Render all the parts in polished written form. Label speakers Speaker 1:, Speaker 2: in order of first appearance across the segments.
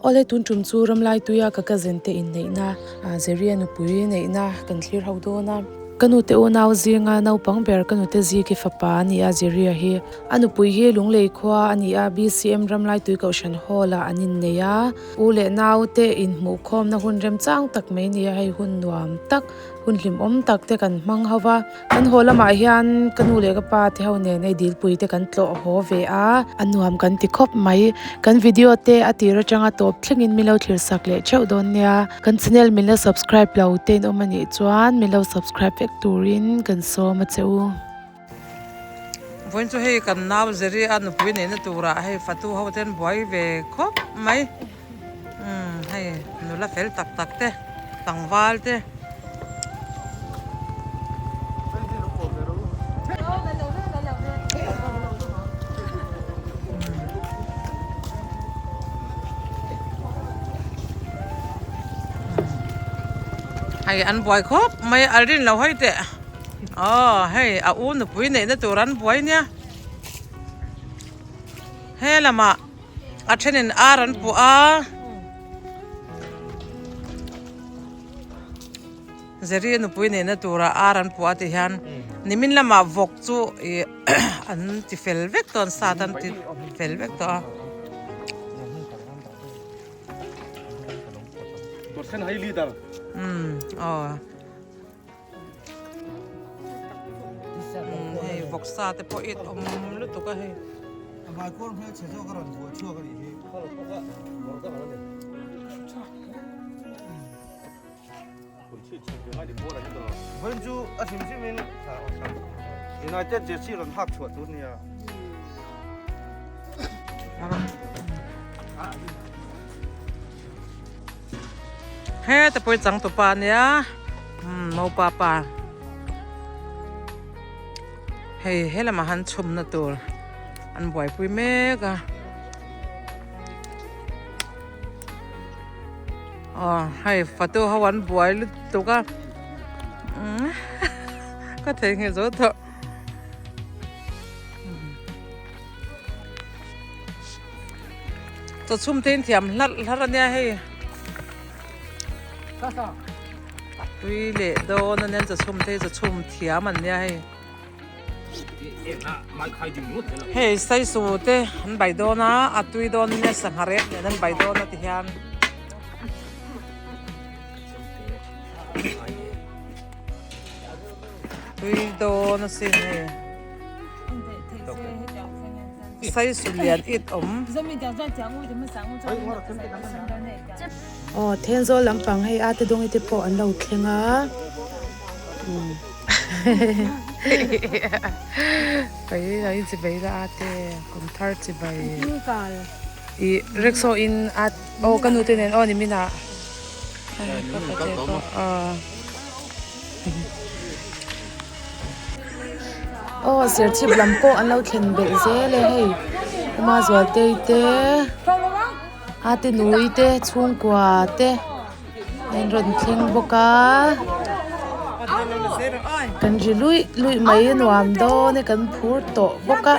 Speaker 1: Awle tun tum chu ramlai tuia ka cousin te inneihna Zeria nupui neihna kan thlir ho dawn a. Ka nute unau zinga naupang ber ka nute Ziki fapa a ni a Zeria hi. A nupui hi Lunglei khua a ni a, BCM ramlai tui kohhran hall ah an innei a. U leh nau te inhmuhkhawmna hun remchang tak mai a ni a, hei hun nuam tak. Hun hlimawm tak te kan hmang ho va, kan haw lamah hian ka nu leh ka pa te ho nen hei dilpui te kan tlawh haw ve a, a nuam kan ti khawp mai. Kan video te a tir atanga tawp thlengin min lo thlir sak leh theuh dawn nia. Kan channel min la subscribe lo te in awm a nih chuan min lo subscribe vek turin kan sawm a che u.
Speaker 2: Vawiin chu hei kan nau Zeri a nupui neihna turah hei fatu ho ten buai ve khawp mai. Umm hei nula fel tak tak te tlangval te. Hei an buai khawp mai a rin lo hei teh aw hei a u nupui neihna tur an buai nia he lamah. A thenin ar an puah a, Zeri nupui neihna turah ar an puah a ti hian nimin lamah vawk chu ih an ti fel vek tawh an sat an ti fel vek tawh a. Umm aw. Hei vawksa te pawh it awm lutuk a hei. Heta pawh hi changtupa a nia umm naupa pa hei he lamah han chhumna tur an buaipui mek a aw hei fatu ho an buai lutuk a umm ka theihnghilh zo tawh. Chaw chhum te in thiam hlarh hlarh a nia hei tui leh dawn a nia chaw chhum te hi chaw chhum thiam an nia hei hei saisu te an bai dawn a a tui dawn a nia sangha rep nen an bai dawn a ti hian. Tui dawn asin hei. Saisu lian it awm.
Speaker 1: Aw Thenzawl lampang hei a te dawngi te pawh an lo thleng a Pai lo in chibai la a te kum thar chibai ih rickshaw in a aw ka nu te nen aw ni min ah ka pa te pawh aw. Aw serchhip lam pawh an lo thlen belh zel e hei Uma Zualtei te a te nui te chhungkua te an rawn thleng bawk a kan ri luih luih mai a nuam dawn e kan phur tawh bawk a.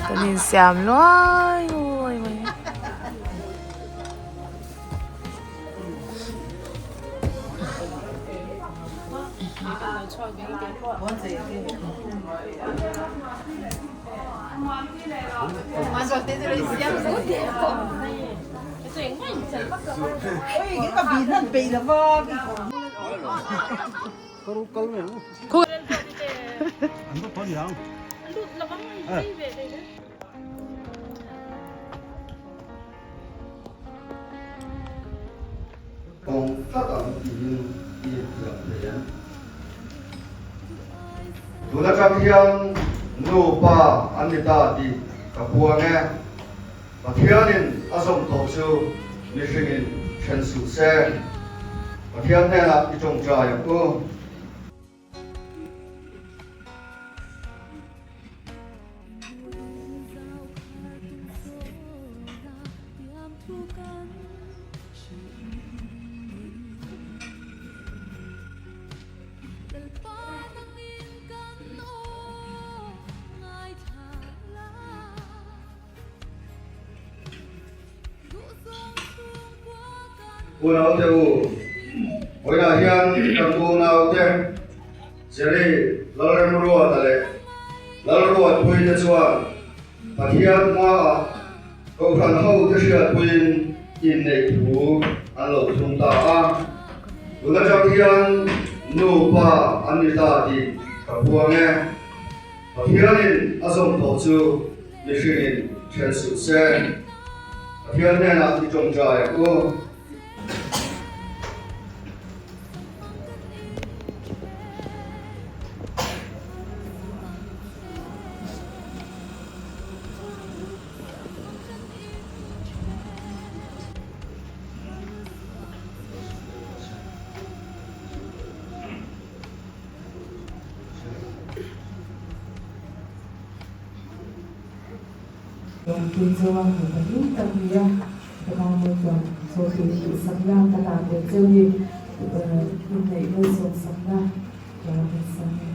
Speaker 1: Kan insiam luai luai mai.
Speaker 3: Kawng tlat ang tiin i intiam thei em? Tun atang hian nu pa an ni ta tih ka puang e. Pathianin a zawm tawh chu mihringin then suh se. Pathian hnenah i tawngtai ang u. Unaute u, vawiinah hian kan unaute Jerry Lalremruata leh Lalruatpuite chuan Pathian hmaah Kohhran hote hriatpuiin inneih thu an lo thung ta a. Tun atang hian nupa an ni ta tih ka puang e. Pathianin a zawm tawh chu mihringin then suh se. Pathian hnenah i tawngtai ang u.
Speaker 1: Lawmpuii chu a hmu hlim tak ni a, ka nau chuan chaw tui duhsakna ka hlan ve cheu ni, inneih malsawmsakna ka rawn sam e.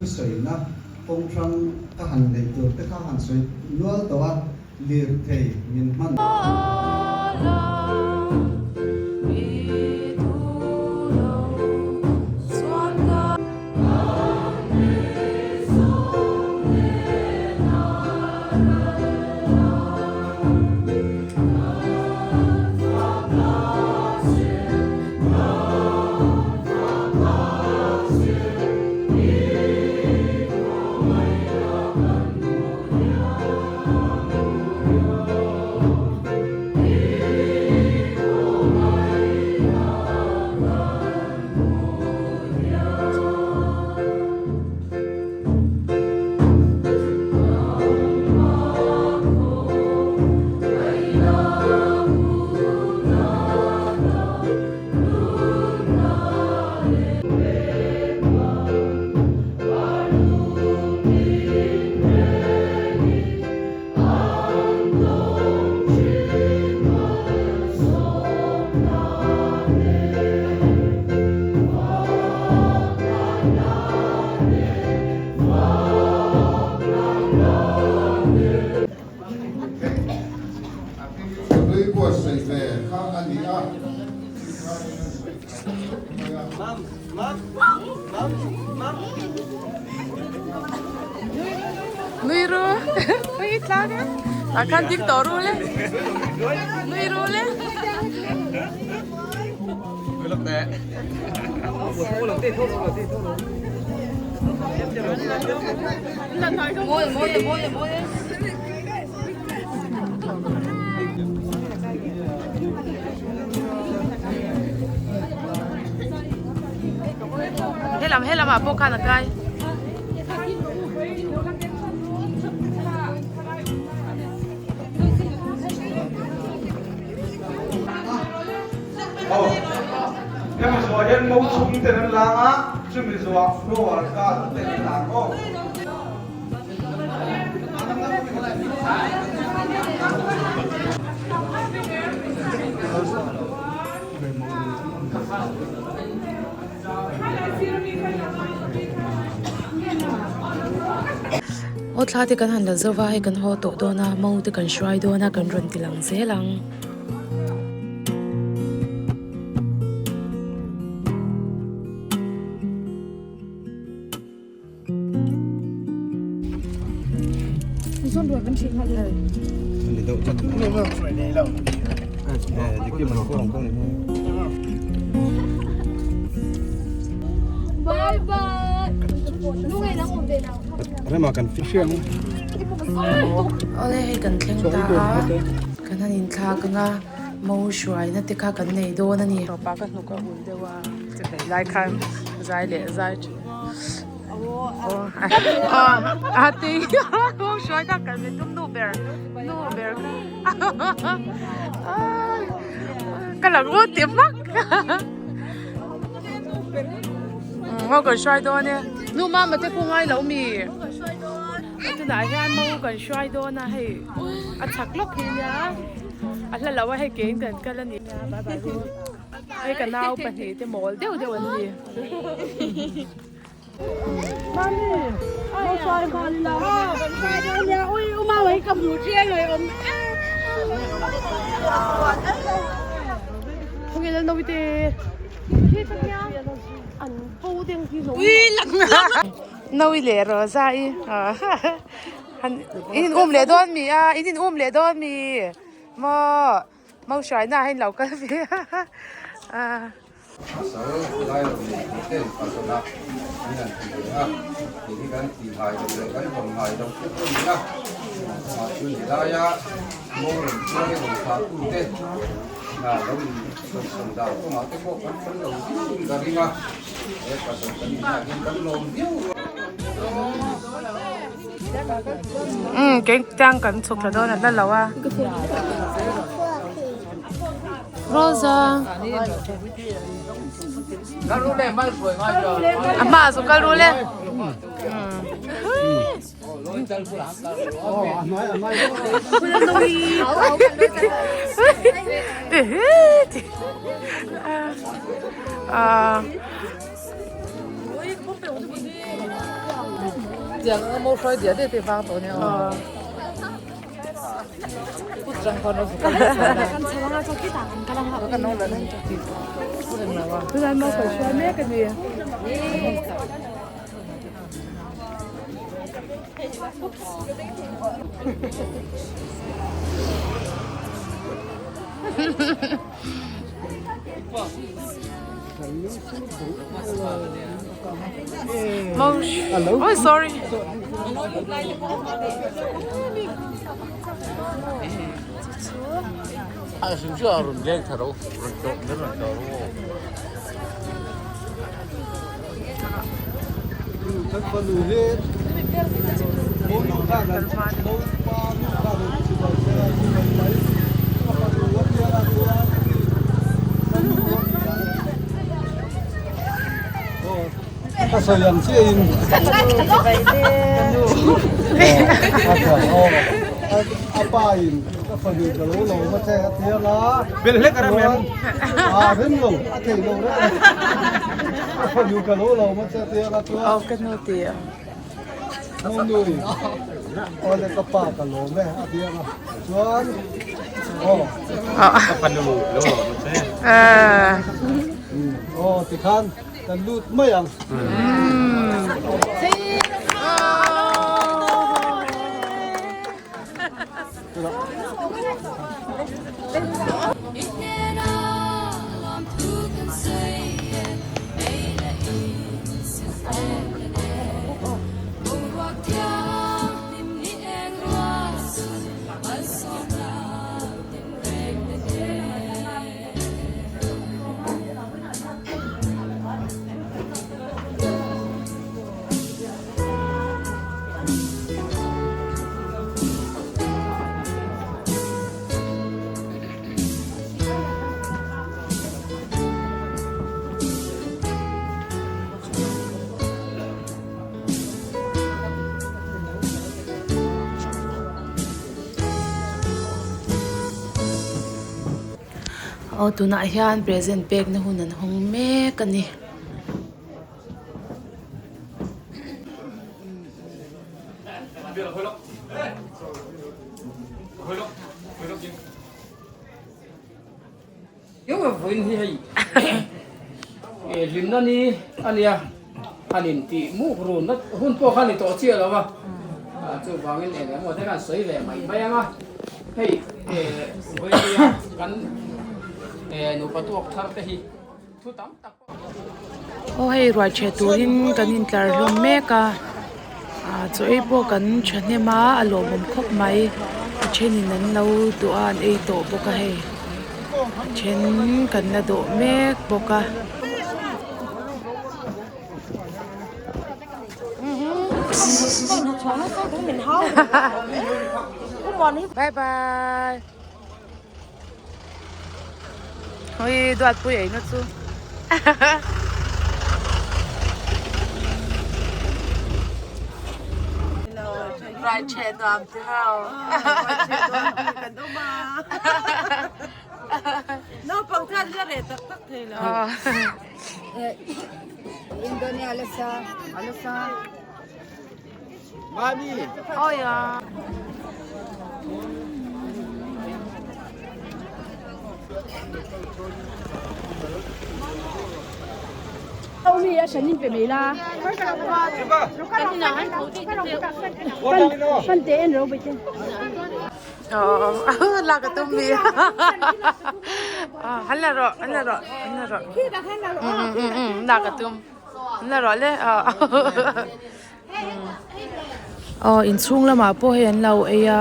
Speaker 3: Thusawiina kawng hrang ka han neih tur te kha han sawi nual tawh a, lirthei min hman.
Speaker 4: nei ve kha a ni a.
Speaker 1: Nui ru nui tlang e tah khan ding tawh ru le nui ru le. Helam helam ah pawh khan a kai.
Speaker 5: Hemi zuah hian mo chhung ten an lang a, chumi zuah flower card ten an lang aw.
Speaker 1: Aw thla te kan han la zo va, hei kan haw tawh dawn a, mo te kan hruai dawn a, kan rawn ti lang zel ang. Awle hei kan thleng ta a kan han inthlak ang a mo hruaina te kha kan nei dawn a ni. Tawpah ka hnuk a ul deuh a chawhmeh lai khan zai leh zai thin. A ti mo hruaina kal ve tum nu ber nu ber kha ka lang ngut tih hmak mo kan hruai dawn e nu mama te khu ngai lo mi tunah hian mo kan hruai dawn a hei a chak lawk hi nia a hla lo a hei kein kan kal a ni bye bye ru hei ka nau pahnih te mawl deuh deuh an ni. Nawi leh Rosa i in um leh dawn mi a in in um leh dawn mi maw mau hruaina ah hian lo kal ve a.
Speaker 6: Pasal lai lo nei tih ten pasal ah min han ti ve a, tih hi kan tih ngai loh leh kan vawn ngai loh te pawh a ni a, chuvangah chuan he laia Mawrem chuan i rawn thlah tu te hna lo in sawisawn dan kawngah te pawh kan fel lo viau in ka ring a, he pasal kan inah hian kan lawm viau rual.
Speaker 1: Umm keng tang kan chhuk thla dawn a hla lo a. Rosa a hmaah chu kal rul e. Oh sorry. Aw ka nu ti a.
Speaker 6: Nui awle ka pa ka lawm e a biang a chuan aw
Speaker 2: ka fanu lo lawm che
Speaker 6: aw tikhan kan lut mai ang.
Speaker 1: Aw tunah hian present pekna hun an hawng mek a ni.
Speaker 4: Hlimna ni a nia, han intih muk run na hun pawh kha ni tawh chiah lo a, chuvangin eng emaw te khan sawi ve mai mai ang a, hei vawinia kan nupa tuak thar te hi thu tam tak.
Speaker 1: Aw hei ruai chhe turin kan intlar hlawm mek a ah chaw ei pawh kan thahnem a a lawmawm khawp mai a thenin an lo duh a an ei tawh bawk a hei a then kan la dawh mek bawk a. Bye bye. Ui duat pui ei na chu Rai che nuam ti hau
Speaker 2: Naupang khan la reh tak tak thei lo.
Speaker 7: Indonesia alasa alasa.
Speaker 1: Oi à. La ka tum mi. Han la rawh, han la rawh, han la rawh. La ka tum. Han la rawh le. Aw inchhung lamah pawh hei an lo ei a.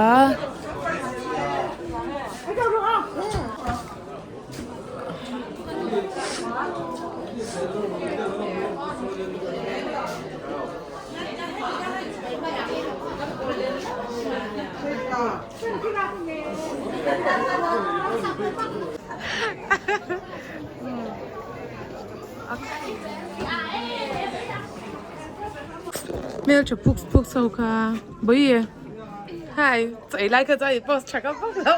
Speaker 1: Hmeltha phuk phuk chho kha bawi hai chaw ei lai kha chuan i post tha ka vak lo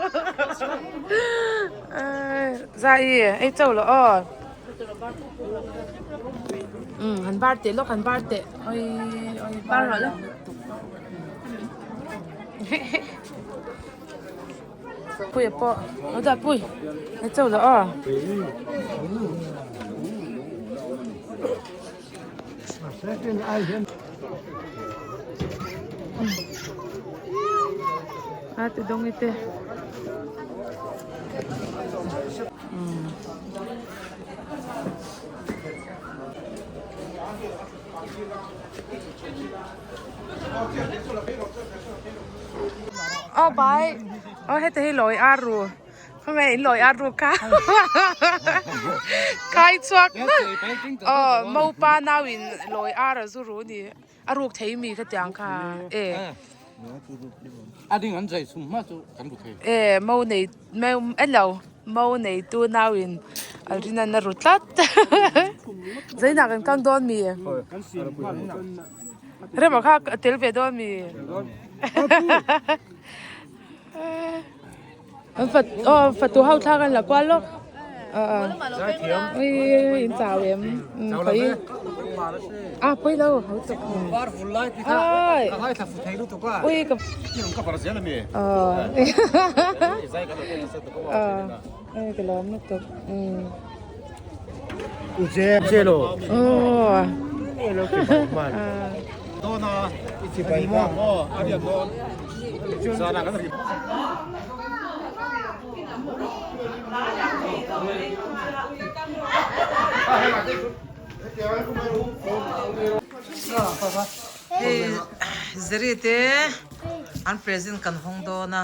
Speaker 1: zai ei chauh lo aw um han bar teh lawk han bar teh oi oi bar rawh le Puia pawh a dah pui a chauh lo aw. A ti dawng i te. Aw bai aw heta hi lawi ar ru khawnge in lawi ar ru kha khai chhuak aw mopa nau in lawi ar a zu ru ni a ruk thei mi khatiang kha e e mo nei elo mo nei tu nau in a rin an a ru tlat zainah kan kang dawn mi. Rema kha a tel ve dawn mi? An fat aw fatu ho thla kan la kual lawk. Ui in chau em khawi a pawi lo ho chawk
Speaker 6: Var vul lai ti kha ka ngaithla fu thei lutuk a
Speaker 1: ui ka
Speaker 6: ka var zel ami
Speaker 1: ui ka lawm lutuk
Speaker 6: u che che lo
Speaker 1: aw
Speaker 6: dawna i chi bai ka aw a riak dawn zana kan ri
Speaker 2: Hei Ziri te an present kan hawng dawn a.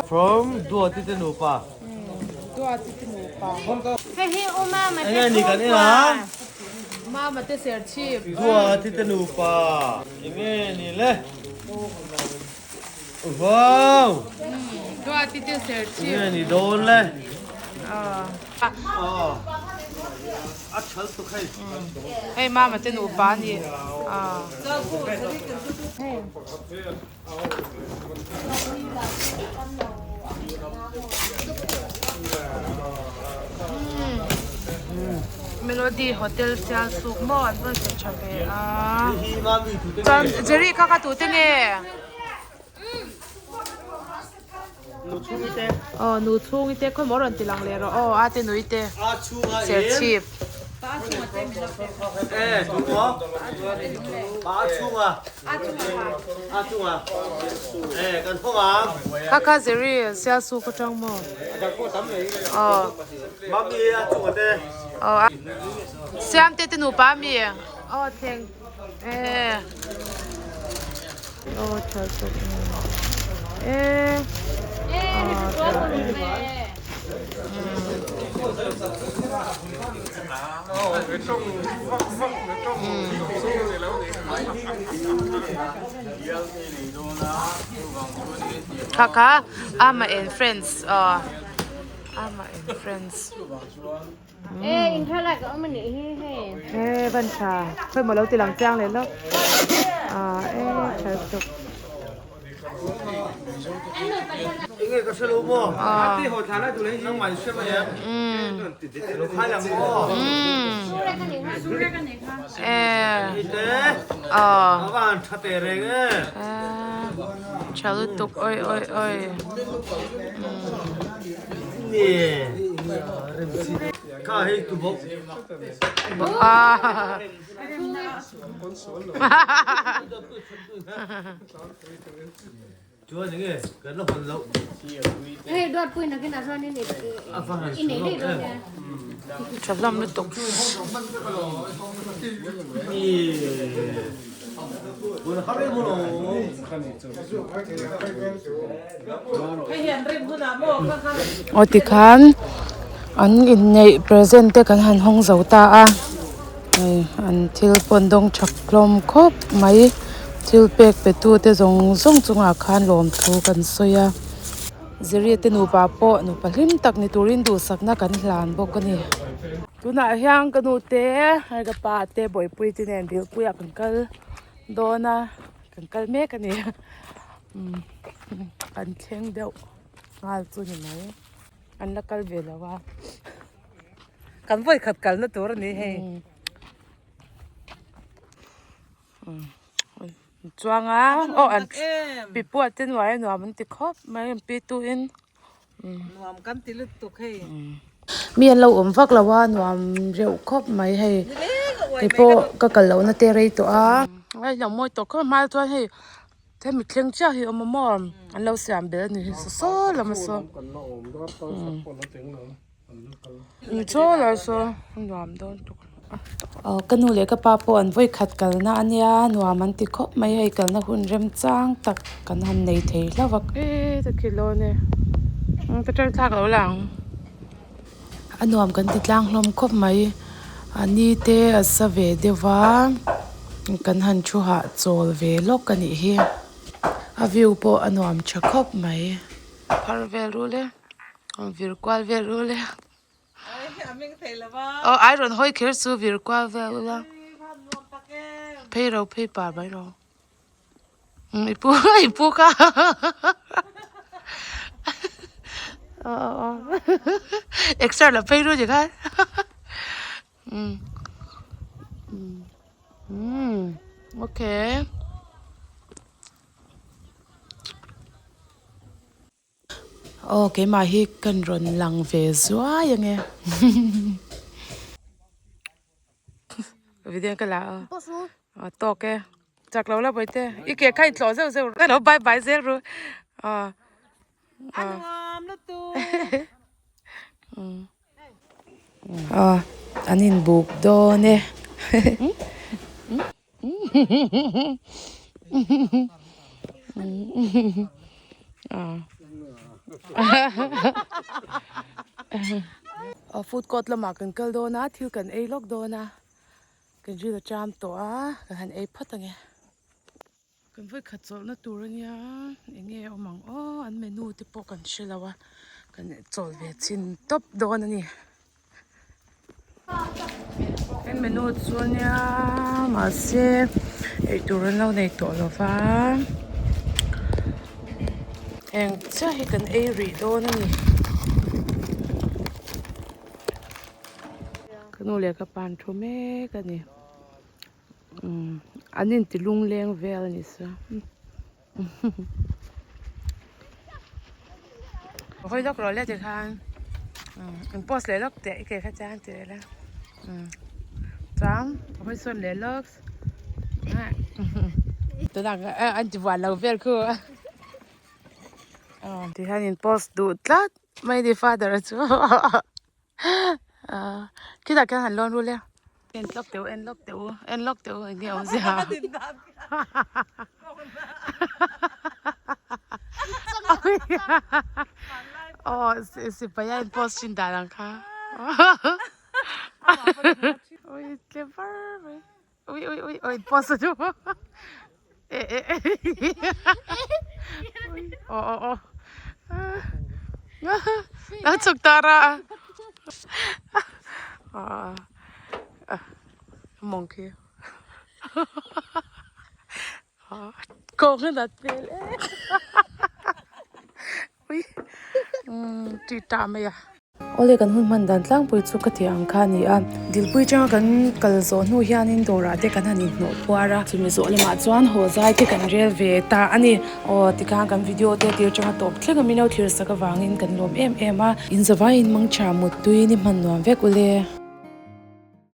Speaker 6: From Duati te nupa.
Speaker 1: Duati te nupa.
Speaker 6: Enge ni kan en a?
Speaker 1: Mama te serchhip.
Speaker 6: Duati te nupa. Enge ni le? Wow!
Speaker 1: Duati te serchhip.
Speaker 6: Enge ni dawn le? A thal tuk hei.
Speaker 1: Hei mama te nupa a ni. Melody Hotel sial suk maw an rawn che tha ve a chuan Jerry kha kha tute nge aw nu chhungi te khawimaw rawn ti lang leh rawh aw a te nui te serchhip. Kha kha Jerry sial suk atang maw aw aw Siamte te nupa ami aw thleng e aw tha tawk e aw tha e. Kha kha Ama and friends aw Ama and friends e van tha khawi maw lo ti lang chiang leh lawk ah e tha lutuk.
Speaker 6: Enge ka hrelo maw? Nangmah in hre mai em? Lo khai lang maw? Ite a va han tha teh reng e.
Speaker 1: Tha lutuk oi oi oi.
Speaker 6: Ni kha hei tu bawk. Chuan enge kan la hawn loh.
Speaker 8: Hei dawt pui nakin ah chuan in i nei daih dawn nia.
Speaker 1: Tha hlawm lutuk. Aw tikhan an inneih present te kan han hawng zo ta a. Hei an thil pawn dawng tha hlawm khawp mai thil pek pe tu te zawng zawng chungah khan lawmthu kan sawi a Ziri te nupa pawh nupa hlim tak ni turin duhsakna kan hlan bawk a ni. Tunah hian ka nu te hei ka pa te bawihpui te nen dilpuiah kan kal dawn a kan kal mek a ni umm kan thleng deuh nghal chu ni mai an la kal ve lo a.
Speaker 2: Kan vawi khat kalna tur a ni hei.
Speaker 1: Chuang a aw an pi pawh te nuai a nuam an ti khawp mai an pi tu in.
Speaker 2: Nuam kan ti lutuk hei.
Speaker 1: Mi an lo awm vak lo a nuam reuh khawp mai hei. Kei pawh ka kal lohna te rei tawh a. Hei lo mawi tawh khawp mai chuan hei. Hemi thleng chiah hi awm a maw an lo siam bel a ni hi saw saw lam a saw chaw lah saw a nuam dawn tuk a ka nu leh ka pa pawh an vawi khat kalna a nia nuam an ti khawp mai hei kalna hun remchang tak kan han nei thei hlauh a e ka khilawn e ka tang thlak lo lang a nuam kan ti tlang hlawm khawp mai a ni te a sa ve deuh va. Kan han thu hah chawl ve lawk a nih hi. A view pawh a nuam tha khawp mai. Phar vel rul e, vir kual vel rul e. Aw ai rawn hawi kher chu vir kual vel ula. Phei ro phei par mai ro. I pu i pu kha aw aw aw exer la phei ru ti khan um um okay aw keimah hi kan rawn lang ve zuai ange video ka la a aw tawk e. Chak lo la bawihte. I ke kha i tlawh zeuh zeuh ka lo bye bye zel ru. Aw.
Speaker 2: A nuam lutuk.
Speaker 1: Aw an in buk dawn e. Aw food court lamah kan kal dawn a thil kan ei lawk dawn a. Kan ril a ṭam tawh a, kan han ei phawt ange. Kan vawi khat chawlhna tur ania, eng nge awm ang aw, an menu te pawh kan hre lo a, kan chawl ve chhin tawp dawn a ni. An menu chu ania, mahse eitur an lo nei tawh lo va, eng chiah hi kan ei rih dawn a ni. Ka nu leh ka pa an thu mek a ni umm an inti lungleng vel a ni sia hawi lawk rawh le tikhan umm in post leh lawk teh i ke kha chuan ti leh la umm chuan hawi sawn leh lawk tunah an ti buan lo vel khu aw tihian in post duh tlat mai ni father chu. Khitah khian han lawn rul e. En lawk teh u, en lawk teh u, en lawk teh u eng nge awmzia. Aw sipai a in post thin dan ang kha. Ui tle var mai. Ui ui ui ui post a chu. E e e. Ui aw aw aw. Lo chhuk ta ra. Mawng khi. Kawng a nat hmel e. Ui umm tih tah mai a. Awle kan hun hman dan tlangpui chu ka tih ang kha a ni a. Dilpui changa kan kal zawh hnu hianin dawrah te kan han inhnawh phuar a. Chumi zawh lamah chuan haw zai te kan rel ve ta a ni. Aw tikhan kan video te tir changa tawp thleng a min lo thlir sak avangin kan lawm em em a. In zavaiin mangtha muttui ni hman nuam vek ule.